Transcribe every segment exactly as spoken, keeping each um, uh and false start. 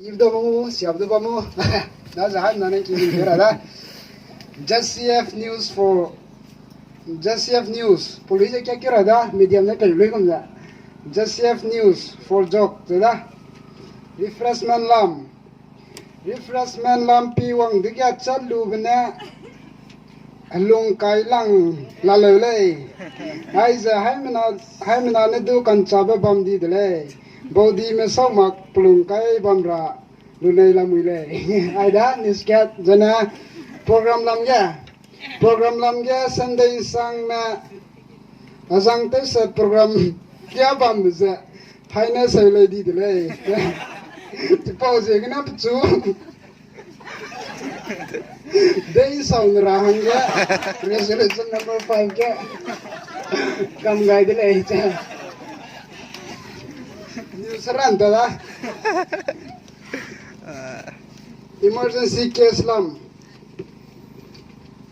Ibe du bamu, siabe du bamu. Na za hai na ne ki ni ra da. Just C F News for, Just C F News. Police ke kira da, medium ne pe lui kum da. Just C F News for joke da. Refreshment lam. Refreshment lam pi wang dege chat lu bene. Helung kai lang laleu lei. Aize haimena, haimena ne du kanchabe bam di de lei. Baudime sau mak pelung kai bam ra lunei lamui lei. Aida, niskat, zene program lam ge. Program lam ge Sunday sangme. Azang tew set program kia bam ze. Haine seu lei di de lei. Tipau ze gena pechu. Dei sau ne ra hangge, resolution number five ge kam gai de lei che. News ran ta da. Emergency case lam.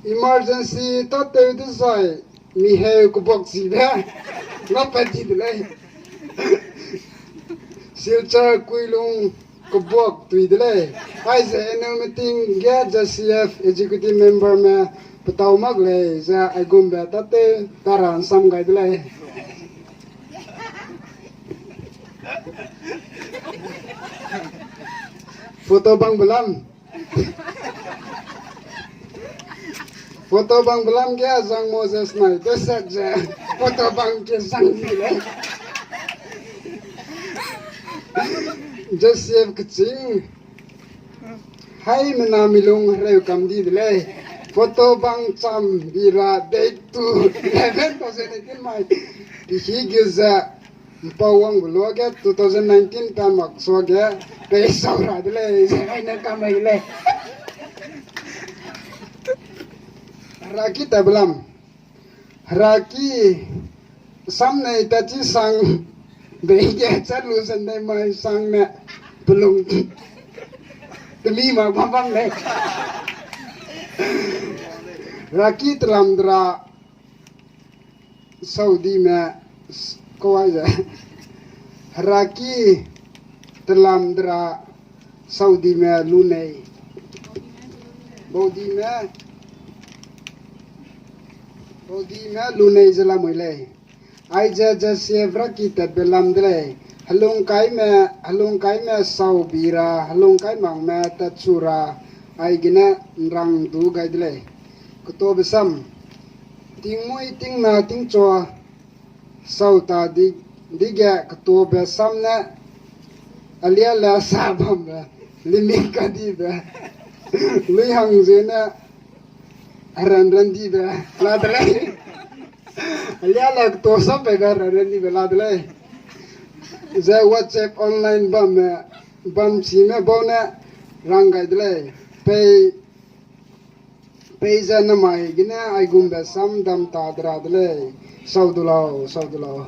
Emergency ta tew dezai, mi heu kebak chibe. Ngau pat di de lei. Silchar Kuilung kebak tui de lei. Aize annual meeting ge J C F executive member me petau mak lei ze aigumbe tate tara nsam gai de lei. Photo bang belam. Photo bang belam ge azang Moses nai, de set ze. Photo bang ke zang di lei. Joseph keching. Haimena milung hereu kam di de lei. Photo bang cham di ra date to eleven thousand eighteen mai. Pihi ge ze. Mpau wangbe luage two thousand nineteen ta mak suage pei sau ra de lei, ze ai ne kam ai lei. Heraki ta belam. Heraki sam nei ta chi sang, bei ge chat lu sen dai mai sang ne pelung. Temi mak bam bam lei. Heraki telam dera Saudime s-, kau ai ze. Heraki telam dera Saudime lunei. Baudime, Baudime lunei ze lamui lei. Aize Joseph heraki tatbe lam de lei. Helungkaime, helungkaime sau bi ra, helungkai makme tatchu ra, aigene nrang du gai de lei. Ketobe sam. Tingmui tingna tingchua sau ta di, dige ketobe sam ne, alia le sa bambe, limit ka dibe, lui hang zene, heran ran dibe, la de lei. Alia le keto sam peibe heran ran dibe la de lei. Ze WhatsApp online bamme, bam chime bau ne, rang gai de lei. Pei Peize namai gene aigumbe sam dam ta dera de lei. Sau du lau, sau du lau.